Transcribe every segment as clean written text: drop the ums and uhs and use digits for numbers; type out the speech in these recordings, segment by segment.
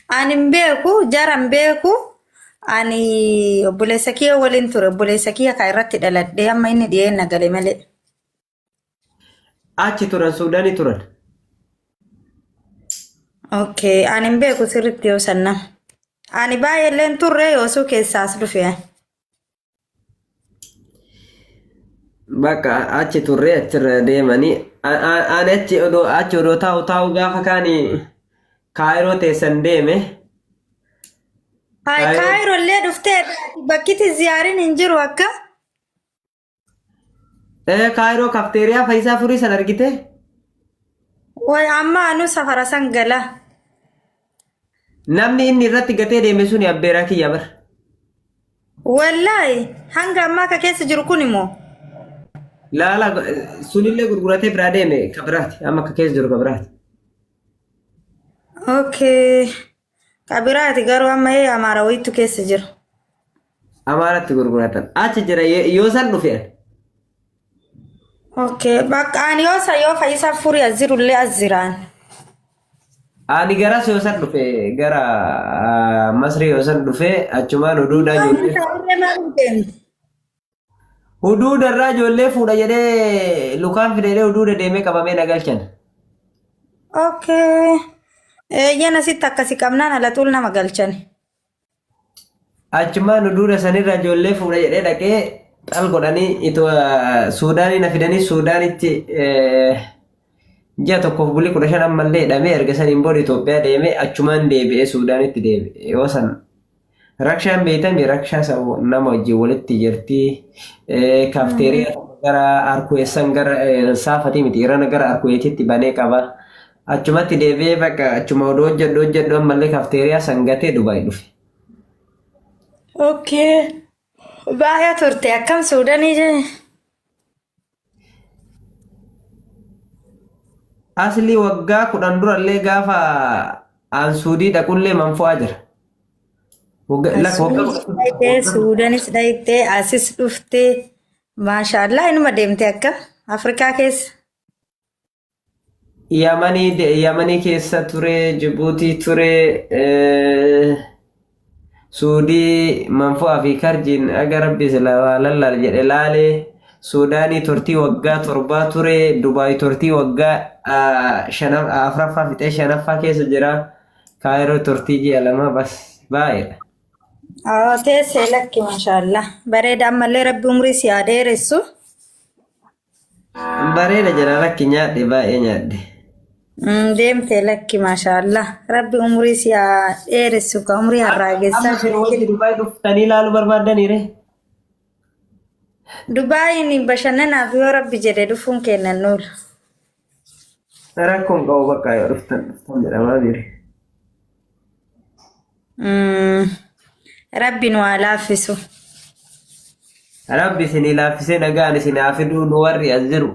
Ani hin beeku, jara hin beeku. Ani obboleessa kiyya waliin ture. Obboleessa kiyya kan irratti dhaladhee amma inni dhiyeenna gale malee. Achi turan Suudaanii turan. Okay, ani hin beeku sirriitti yoo san nama. Ani baay'ee illee hin turre yoosuu keessaa as dhufe. Bakka achi turre achirra deemanii ani achi odoo achi odoo taa'u taa'u gaafa kaani kaayiroo teessan deeme. Hayi Kaayiroo Kaayiroo illee dhuftee bakkiti ziyaariin hin jiru akka. Kaayiroo kafteeriyaa Fayyisaa Furii san argite? Way amma anu safara san gala. Namni inni irratti gatee deeme suni abbeeraa kiyya bar. Wallaahi hanga ammaa ka keessa jiru kun immoo. Laala sunillee gurguratee biraa deeme ka biraati. Amma ka keessa jiru ka biraati. Okay. Ka biraati garuu amma ee Amaara wayiitu keessa jira. Amaaratti gurguratan. Achi jira yoo san dhufe ani. Okay. Bakka ani yoo san yoo fayyisaa furii as jirullee as jiraan. Ani garas yoo san dhufe gara Masrii yoo san dhufe achumaan huduudaa ijoollee. Irree maaliif deemte? Huduuda irraa ijoollee fuudha jedhee lukaan fide jedhee huduuda deemee qabamee na galchan. Okay. Eeyyana sitti akkasi qabnaan alaxuul nama galchan. Achumaan huduuda sanirraa ijoollee fuudha jedhee dhaqee xal godhanii itoo Suudaanii na fidanii Suudaanitti ji'a tokkoof bulii 15 ammallee hidhamee erga saniin booda Itoophiyaa deemee achumaan deebi'ee Suudaanitti deebi'e. Yoo san Rakshaan beektami rakshaa san nama wajjin walitti jirti. Kaafteeriyaa tokko gara Arkuweessan gara Saafatii miti irana gara Arkuweetitti banee qaba. Achumatti deebi'ee bakka achuma odoo hojjedhu hojjedhu ammallee kaafteeriyaa san gatee Dubaay dhufe. Okay. Baay'ee turte akkam Suudanii jee? Aslii waggaa 10 durallee gaafa aan Suudii dhaqullee manfo'aa jira. Waggaa lakka waggaa Suudis 10 dhayxee, waggaa Suudanis dhayxee, asis dhuftee, maashaallah inuma deemte akka Afrikaa keessa. Yamanii Yamanii keessa ture, Jibuutii ture, Suudii manfo'aa fi karjiin aga rabbi sila waa lallaal jedhe laalee Suudaanii turtii waggaa torbaa ture, Dubaay turtii waggaa afraffaa fixee shanaffaa keessa jira. Kaayiroo turtii ji'a 2 bas baay'eedha. Teessee lakki maashaallah. Bareeda ammallee rabbi umrii si haa dheeressu. Bareeda jira lakki nyaadhe baay'ee nyaadhe. Deemtee lakki maashaallah. Rabbi umrii si haa dheeressu ka umrii harraagessaa. Amma isin wanti Dubaay dhuftanii ilaaluu barbaaddanii ree? Dubaayin bashannanaaf yoo rabbi jedhe dhufuun kennan nuula. Rakkoon qabu bakka yoo dhuftan dhuftan jedhamaa jira. Rabbi nu haa laaffisu. Rabbi isinii laaffisee nagaan isin haa fiduu nu warri as jiru.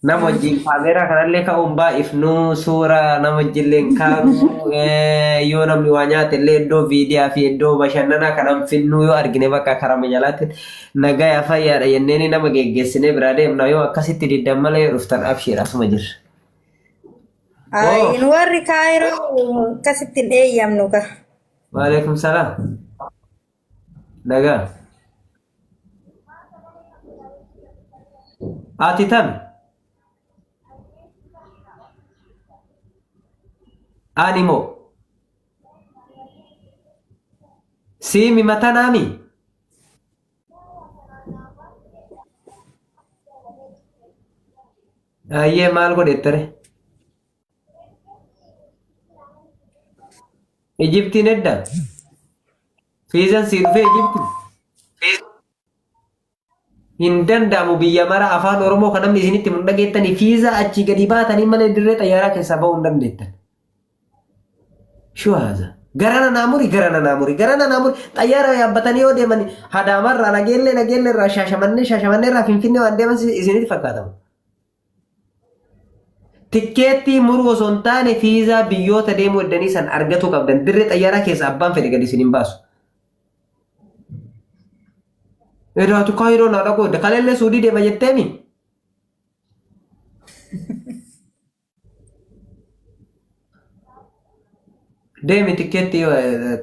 Nama wajjin kaameeraa kanallee ka'uun baay'ifnu suura nama wajjillee hin kaanu yoo namni waa nyaate illee iddoo viidiyaa fi iddoo bashannanaa kanan finnu yoo argine bakka karama jalaatti nagaya fayyaadha jenneeni nama geggeessinee biraa deemna yoo akkasitti diddan malee yoo dhuftan abshiir asuma jirra. Ayi, nu warri kaayiroo akkasitti hin eeyyamnu ka. Waalaikum salaam. Nagaa. Ati tami? Ani moo? Siimi matanaami? Ayyee maal godhettare? Ijiptiin edda? Fiizan sii dhufee Ijipti? Hin danda'amu biyya mara afaan Oromoo kan namni isinitti mun dhageettanii fiizaa achii gadi baatanii malee dirree xayyaaraa keessaa ba'uu hin dandeettan. Shuhaaza. Garana naa muri garana naa muri garana naa muri xayyaara yaabbatanii yoo deeman hadaamarraa nageellee nageellee irraa shaashamannee shaashamannee irraa finfinnee waan deeman isinitti fakkaatamu. Tikkeettii muruu osoo hin taane fiizaa biyyoota deemuu eddanii san argatuu qabdan. Dirree xayyaaraa keessa abbaan fedhe gadi isin hin baasu. Edaatu kaayiroo naa dhaquu edda. Kaleellee suudii deema jetteemi. Deemi tikkeetti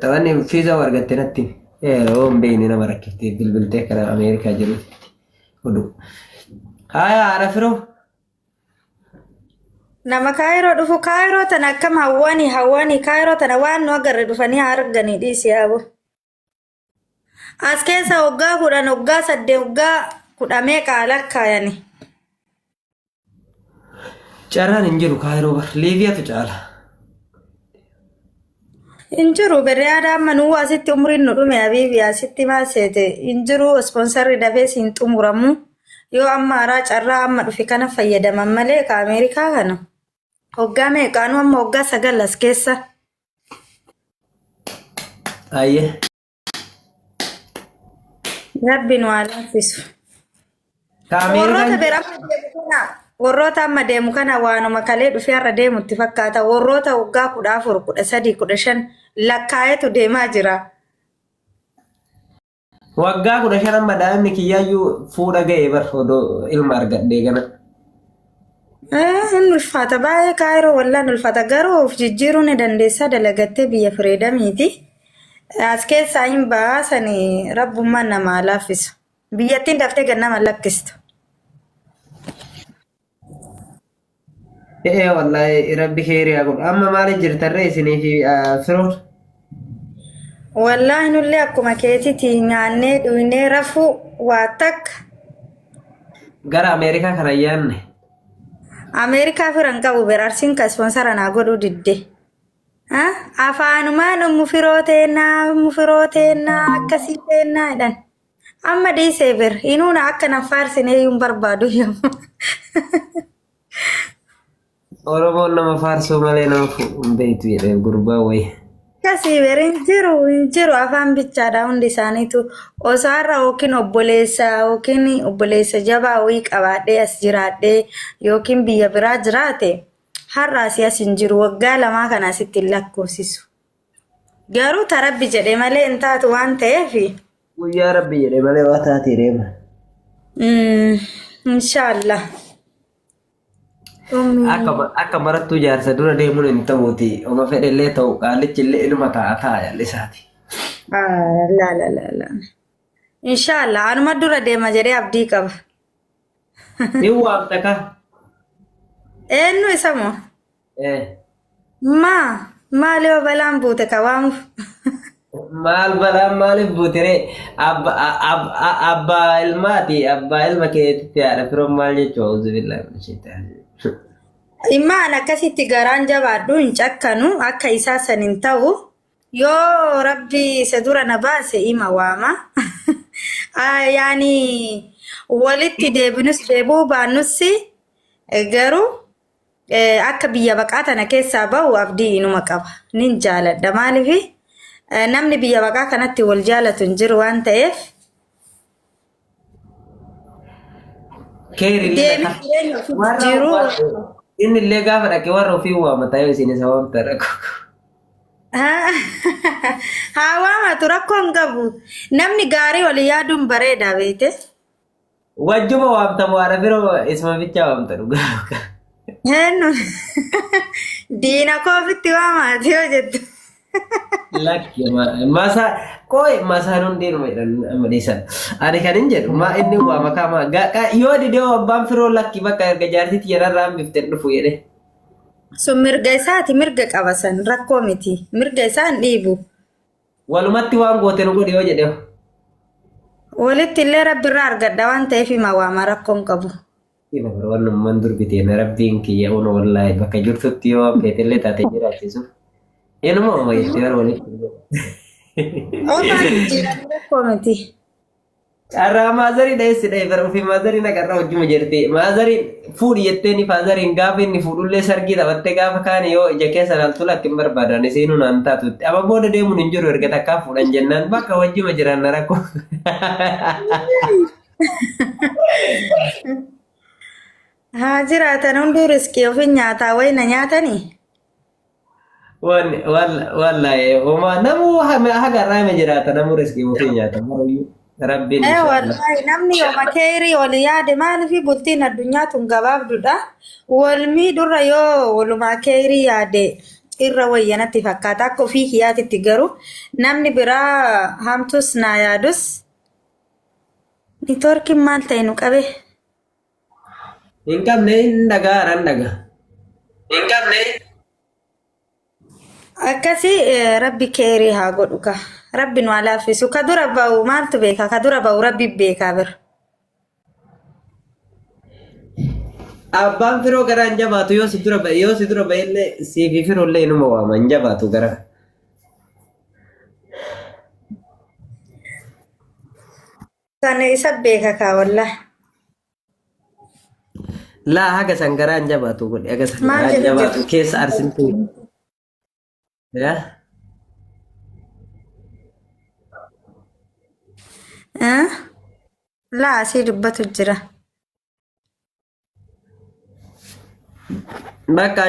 taphanni fiizaa argatte natti himi. Yeroo hin beekne nama rakkiftee bilbiltee karaa Ameerikaa jirutti. Oduu. Haaya haadha firoo. Nama Kaayiroo dhufu Kaayiroo tana akkam hawwanii hawwanii Kaayiroo tana waan nu agarre dhufanii haa arganii dhiisi yaaboo. As keessa waggaa 10 waggaa 8 waggaa kudha meeqa lakkaayani. Carraan hin jiru Kaayiroo bar. Liibiyaatu caala. Hin jiru berriyaada amma nuu asitti umriin nu dhume abiibi asitti maal seete hin jiru ispoonsarri dafee siin xumuramu yoo amma haaraa carraa amma dhufe kana fayyadaman malee ka Ameerikaa kana waggaa meeqaanuu amma waggaa 9 as keessa. Ayyee. Rabbi nu haa laaffisu. Ka Warroota Ameerikaan bira amma deemu kana warroota amma deemu kana waanuma kalee dhufee har'a deemu itti fakkaata. Warroota waggaa 14, 13, 15 lakkaa'etu deemaa jira. Waggaa 15 amma daa'imni kiyyaayyuu fuudha ga'e bar odoo ilma argadhee gana. Hin ulfaata baay'ee Kaayiroo wallaan ulfaata garuu of jijjiiruu ni dandeessaa dalagattee biyya fireedamiiti. As keessaa hin baasanii rabbummaan namaa laaffisu. Biyyattiin daftee gad nama hin lakkistu. Ee wallaahi rabbi keerii haa godhu. Amma maaliif jirtarree isinii fi firoon? Wallaahi nullee akkuma keetiiti nyaannee dhugnee rafuu waa takka. Gara Ameerikaa kana hin yaadne. Ameerikaa fira hin qabu ber arsiin ka ispoonsara naa godhuu didde. Afaanumaan ummu firoo teennaa ummu firoo teennaa akkasii teennaa jedhan. Amma dhiisee ber inuuna akka nan faarsine iyyuu hin barbaadu. Oromoon nama faarsuu malee nama fuudhu hin beektu jedhee gurbaa wayii. Akkasii ber hin jiru hin jiru afaan bichaadha hundi isaaniitu osoo har'a yookiin obboleessa yookiin obboleessa jabaa wayii qabaadhee as jiraadhee yookiin biyya biraa jiraate har'a asii as hin jiru waggaa lamaa kana asitti hin lakkoofsisu. Garuu ta rabbi jedhe malee hin taatu waan ta'eef Guyyaa rabbi jedhe malee waa taatee deema. Inshaallah. Ummi. Akka barattuu jaarsa dura deemuun hin ta'uuti. Oma fedhe illee ta'u qaallichi illee inuma taa'a taa'a jal'isaati. Ah, la la la la. Inshaallah anuma dura deema jedhee abdii qaba. Hin waamta ka. Eenyu isa moo? Eh. Maa maal yoo balaan buute ka waamuuf? Maal balaan maaliif buutiree? Abbaa ilmaati. Abbaa ilma keetitti haadha firoon maal jechuudha? Auzubillahi minash-shaytaani. Immaan akkasitti garaan jabaadhu hin cakkanu akka isaa san hin ta'u. Yoo rabbi isa dura na baase ima waama. Ah, Yaani walitti deebinus deebi'uu baannus garuu akka biyya baqaa tana keessaa bahu abdii inuma qaba. Nin jaaladha. Maaliif namni biyya baqaa kanatti wal jaalatu hin jiru waan ta'eef Keeri illee deemee dhaqaa. jireenya ofii Warra jijjiiruu inni illee gaafa dhaqe warra ofii waamata yoo isin isa waamta dhaqu. Haa waamatu rakkoo hin qabu. Namni gaarii walii yaaduun bareeda beekte. Wajjuma waamta moo haadha biroo isuma bichaa waamta dhugaa. Eenyu diina koo ofitti waamaati yoo jettu. Lakki masa qoy masaan hundi inuma jedhan amma dhiisan. Ani kan hin jedhu maa inni waama kaama yoo didee abbaan firoo lakki bakka erga jaartitti yararraa hambifte hin dhufu jedhe. Sun mirga isaati mirga qaba san rakkoo miti mirga isaa hin dhiibu. Walumatti waan goote nu godhi yoo jedhe. Walitti illee rabbi irraa argadha waan ta'eef hima waama rakkoo hin qabu. Wannummaan durbi teena rabbiin kiyya una wallaahi bakka jirtutti yoo waan feetellee taate jiraachisuuf. Inuma oma jettee bara walitti. Omaa jijjiiranii rakkoo miti. Carraa maazarii dheessi dhee bara ofii maazarii naqarraa hojjuma jirti. Maazariin fuudhi jettee ni faazariin gaafa inni fuudhullee sargii taphattee gaafa kaan yoo ija keessa laaltu lakki hin barbaadan isiinuu naan taatutti. Amma booda deemuun hin jiru erga takkaa fuudhan jennaan bakka wajjuma jiran na rakkoo. Haa jiraatan hunduu riskii ofiin nyaataa wayi na nyaatanii. Wallahi homaa namuu haga har'aa hima jiraata namuu riskii ofii nyaata marayyuu rabbiin inshallah. Wallahi namni yooma keerii wal yaade maaliif bultiin addunyaa tun gabaabdudha. Wal miidhurra yoo walumaa keerii yaade irra wayya natti fakkaata. Akka ofii kiyyaatitti garuu namni biraa hamtus naa yaadus niitoorkiin maal ta'e nu qabe. Hin qabne hin dhagaa hin dhagaa. Hin qabne. Akkasi rabbi keerii haa godhu ka. Rabbi nu haa laaffisu. Ka dura ba'u maaltu beeka? Ka dura ba'u rabbi beekaa bira. Abbaan firoo garaa hin jabaatu yoo si dura ba'e yoo si dura ba'e illee siifi firoo illee inuma waama hin jabaatu garaa. Sana isa beeka kaa wallah. Laa haga san garaa hin jabaatu godhe haga san Maal garaa hin jedhu jabaatu jira? keessa arsimtuu. Yaa. Eh? Laa asii dubbatu jira. Bakka.